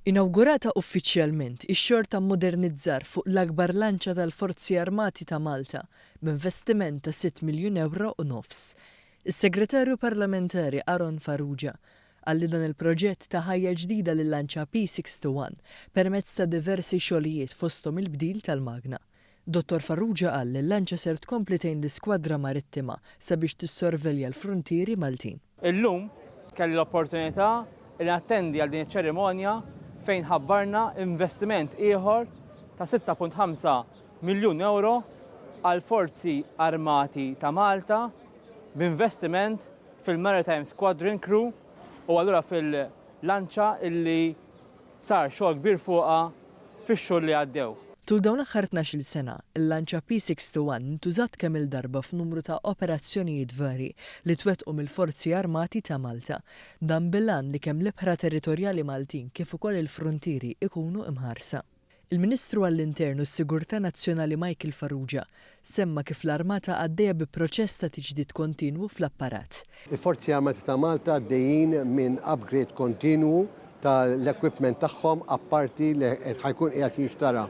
Inawgurata uffiċjalment ix-xogħol ta' mmodernizzar fuq l-akbar lanċa tal-Forzi Armati ta' Malta b'investiment ta' sitt miljun ewro u nofs. Is-Segretarju Parlamentari Aaron Farrugia qal li dan il-proġett ta ħajja ġdida lil-lanċa P-61 permezz ta' diversi xogħlijiet fosthom il-bdil tal-magna. Dottor Farrugia qal li l-lanċa ser tkompli tgħin l-iskwadra marittima sabiex tissorvelja l-fruntieri Maltin. Illum kelli l-opportunità li nattendi għal din iċ-ċerimonja fejn ħabbarna investiment ieħor ta' 6.5 miljun ewro għall-Forzi Armati ta' Malta b'investiment fil-Maritime Squadron Crew u allura fil-lanċa illi Sar xogħol kbir fuqha fix-xhur li għaddew. Tul dawn l-aħħar 12-il sena, il-lanċa P-61 ntużat kemm-il darba f'numru ta' operazzjonijiet varji li twettqu mill-Forzi Armati ta' Malta. Dan bil-għan li kemm l-ibħra territorjali Maltin kif ukoll il-fruntieri ikunu imħarsa. Il-Ministru għall-Intern u s-Sigurtà Nazzjonali Michael Farrugia semma kif l-Armata għaddejja bi proċess ta' tiġdid kontinwu fl-apparat. Il-Forzi Armati ta' Malta għaddejjin minn upgrade kontinwu tal-equipment tagħhom apparti li ħa jkun qiegħed jinxtara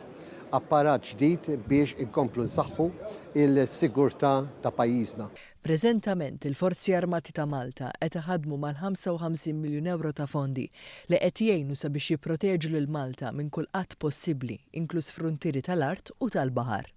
apparat ġdid biex inkomplu nsaħħu l-sigurtà ta' pajjiżna. Preżentament, il-Forzi Armati ta' Malta qed iħaddmu mal-55 miljun ewro ta' fondi li qed jgħinu sabiex jipproteġu lil Malta minn kull att possibbli, inkluż fruntieri tal-art u tal-baħar.